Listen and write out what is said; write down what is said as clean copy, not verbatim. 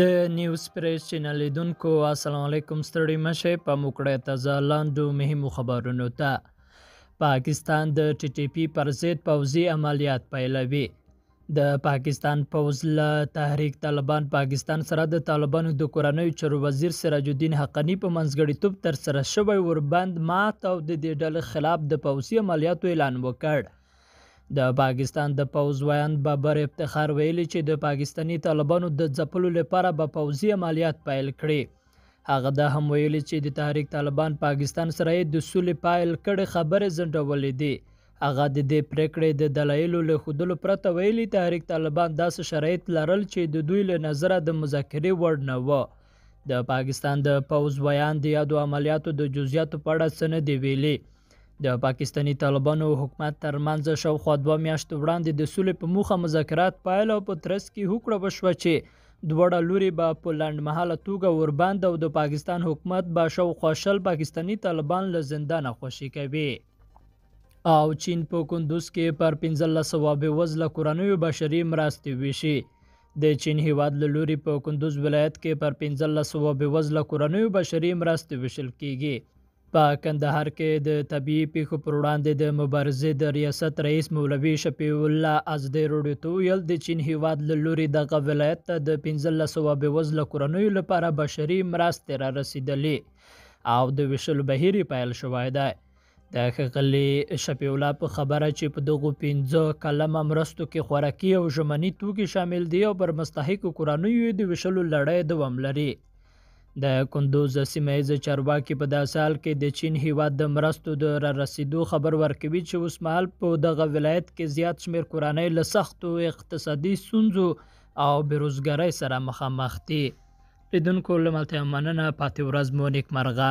د نیوز پریس چینل لیدونکو السلام علیکم، ستړي مشه په موکړه تازه لاندو مهمو خبرونو ته. پاکستان د ټي ټي پي پر ضد پوځي عملیات پیلوي. د پاکستان پوځ له تحریک طالبان پاکستان سره د طالبانو د کورنیو چارو وزیر سراج الدین حقاني په منځګړیتوب ترسره شوی اوربند مات او د دې ډلې خلاف د پوځي عملیاتو اعلان وکړ. د پاکستان د پوځ ویاند بابر افتخار ویلي چې د پاکستاني طالبانو د ځپلو لپاره به پوځي عملیات پیل کړي. هغه دا هم ویلي چې د تحریک طالبان پاکستان سره یې د سولې پیل کړې خبرې ځنډولې دي. هغه د دې پرېکړې د دلایلو له ښودلو پرته ویلي، تحریک طالبان داسې شرایط لرل چې د دوی له نظره د مذاکرې وړ نه و. د پاکستان د پوځ ویاند د یادو عملیاتو د جزیاتو په اړه څه نه دي ویلي. د پاکستاني طالبانو حکومت ترمنځ شاوخوا 2 میاشتې وړاندې د سولې په موخه مذاکرات پیل او په ترڅ کې هوکړه وشوه چې دواړه لوري به په لنډمهاله توګه اوربند او د پاکستان حکومت به شاوخوا 20 پاکستاني طالبان له زندانه خوشي کوي. او چین په کندوز کې پر 1500 بېوزله کورنیو بشري مرستې ویشي. د چین هیواد له لوري په کندوز ولایت کې پر 1500 بېوزله کورنیو بشري مرستې ویشل کیږي. په کندهار کې د طبیعي پیښو پر وړاندې د مبارزې د ریاست رئیس مولوي شفیع الله ازادي راډیو ته وویل، د چین هیواد له لوري دغه ولایت ته د 1500 بېوزله کورنیو لپاره بشري مرستې را رسېدلې او د ویشلو بهیر یې پیل شوی دی. د ښاغلي شفیع الله په خبره چې په دغو 5 کلمه مرستو کې خوراکي او ژمني توکي شامل دي او پر مستحقو کورنیو د ویشلو لړۍ دوام لري. د کندوز سیمه ییز چارواکي په داسې حال کې د چین هیواد د مرستو د را رسېدو خبر ورکوي چې اوسمهال په دغه ولایت کې زیات شمېر کورنۍ له سختو اقتصادي ستونزو او بېروزګارۍ سره مخامخ دي. لیدونکو له ملتیا مننه، پاتې ورځ مو نیکمرغه.